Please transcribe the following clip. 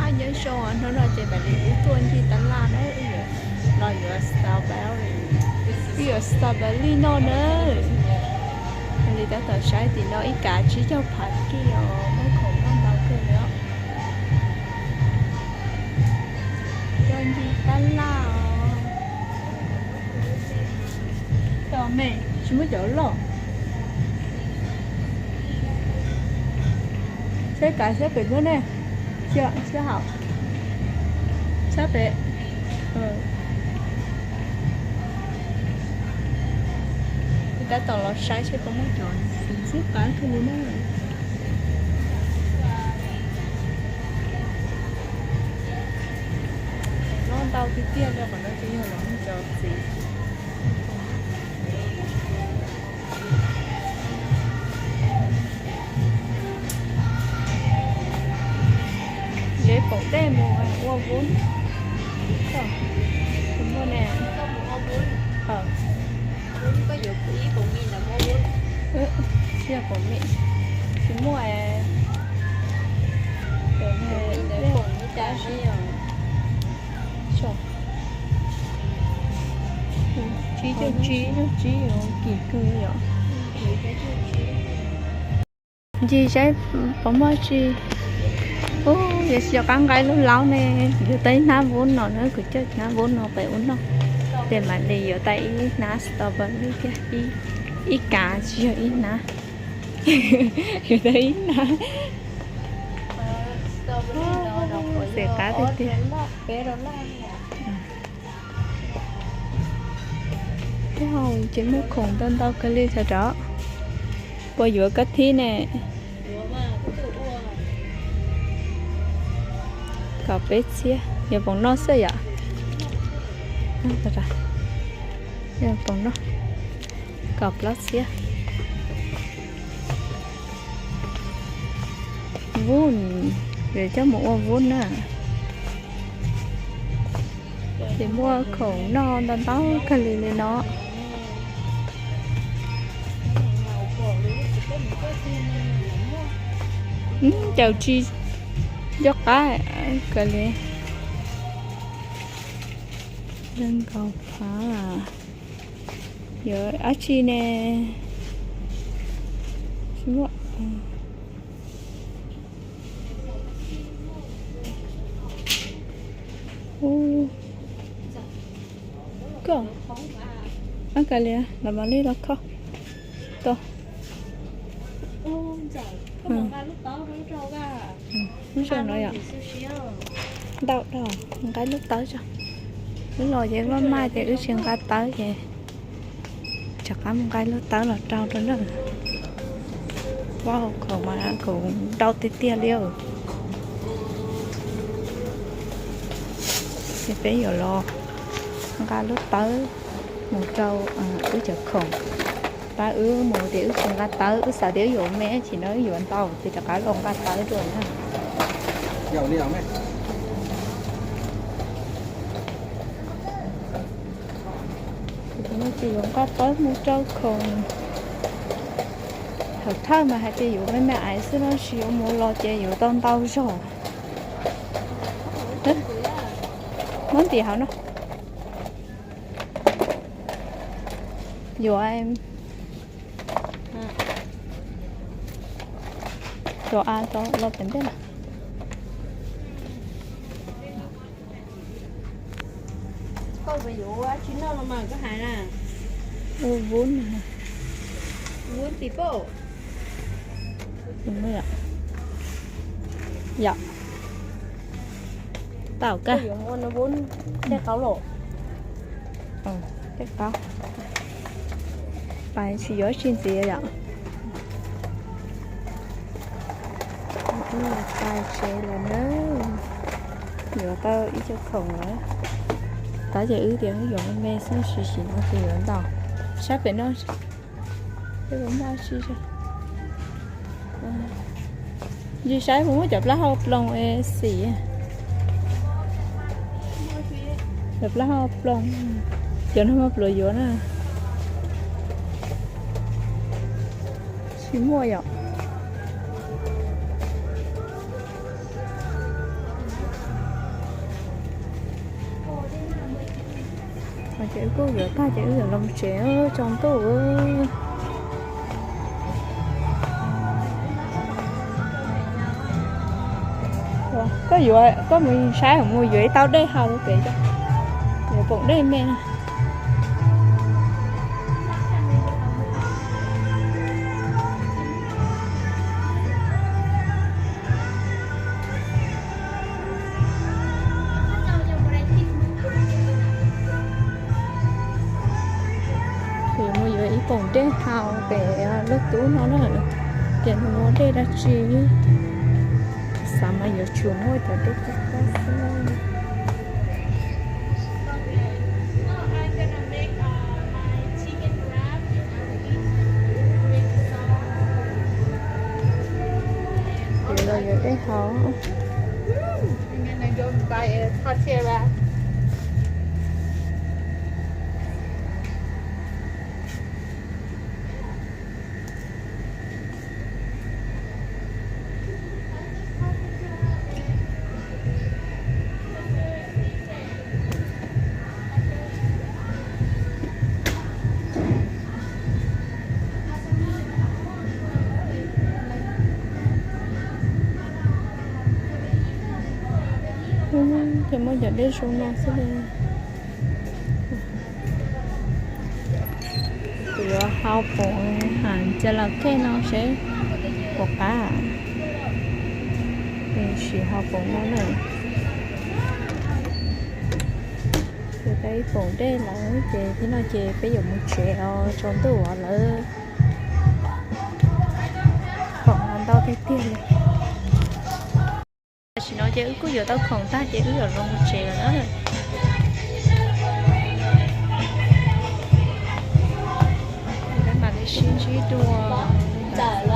Nyob zoo, hnub no ces mam li wb tuaj ncig tab laj na, wb yuav los yuav strawberry, wb yuav strawberry noj na. Mam li tab tom saib tim no ib kav tsib caug phav kis os, muaj khoom noj ntau kawg li os. Tuaj ncig tab laj os. Tom me, tsis muaj cov loj. Saib kav sab pem ntug ne, sab hauv, sab pem. Tab tom los saib seb puas muaj cov txiv xwb, qab kawg li na. Noj ntau tiag tiag li, qhov no ces yog lawv muag cov txiv. Yuav ib poom dej mus ua vub. Muaj ne. Tsis muaj, tsis muaj. Tsib caug tsib, tsib caug tsib, kim kawg yom. Ncig saib puas muaj tsi. Ub, yuav tsis cov qab nqaij lub laub ne. Yuav tau ib hnab vub no na, kuv coj hnab vub no pem ub noj. Ces mam li yuav tau ib hnab strawberry thiab, ib kav tsis yog ib hnab. Yuav tau ib hnab. Xes qab tiag tiag. Ces muaj khoom ntau ntau kawg li sawv daws. Puas yuav koj thib ne? Kaum peb txhiab, yuav poom noj xwb yom? Yuav poom noj, kaum plaub txhiab. Vub, yuav coj mus ua vub na. Ces muaj khoom noj ntau ntau kawg li li no. Caum tsis nco qab kawg li. Zoo nkaus phav. Yuav dab tsi ne? Tsis muaj. Koj, ab, kav liam, los mam li los kho. Tau. Lub sij hawm no yom. Ntau dhau, nqa lub tawb tso. Wb los ces vaj maj ces wb tsis nqa tawb ces rov qab mus nqa lub tawb los rau rau na. Wow, khoom mas khoom ntau tiag tiag li. Ces peb yuav los nqa lub tawb mus rau wb cov khoom. Pab wb mus tias wb tsis nqa tawb, wb xav tias wb yuav me, tsis no wb yuav ntau ces rov qab los nqa tawb dua na. Ces yuav nqa tawb mus rau khoom. Thaum thawj mas hais tias yuav me me aiv xwb no, tsis yuav mus los ces yuav tau ntau zog. Muab ntim hauv no. Yuav, yuav a, los pem ntej na. Koj puas yuav ua tsi noj los mas koj hais na. Ua vub na. Vub tim poj. Yom. Tau kawg. Koj yuav ua no vub tej qaub los? Tej qaub. Pais tsis yuav tsi ntxiv yom. Wb los pais tsev lawm na. Yuav tau ib co khoom lawm. Tab ces wb tias wb yuav me me xwb, sim sim no ces yuav ntau. Sab pem no, peb puas muaj tsi. Ntsis saib puas muaj cov plaub hau ploos es xim. Cov plaub hau ploos, cov no mas pluav yuav na. Tsis muaj yom. Ces wb kuj yuav tag ces wb yuav los tsev tsaus ntuj. Koj yuav, koj mus saib mus yuav ib tauv dej haus pem, yuav poom dej me. Yuav mus yuav ib poom dej haus pem lub tub no na, ces nws muaj dej dab tsi, xav mas yuav tsum muaj cov dej toj toj xwb. Yuav los yuav dej haus. Ces muaj cov dej zoo no xwb li. Kuv yuav hau poom ha ca la kej no seb puas qab. Sim hau poom no na. Ces tau ib poom dej lawm ces thib no ces peb yuav mus tsev os, tsaus ntuj os lawm. Khoom ntau tiag tiag li. Tam sim no ces wb kuj yuav tau khoom tag ces wb yuav los mus tsev lawm na. Peb mam li sib ntsib dua li ntawd.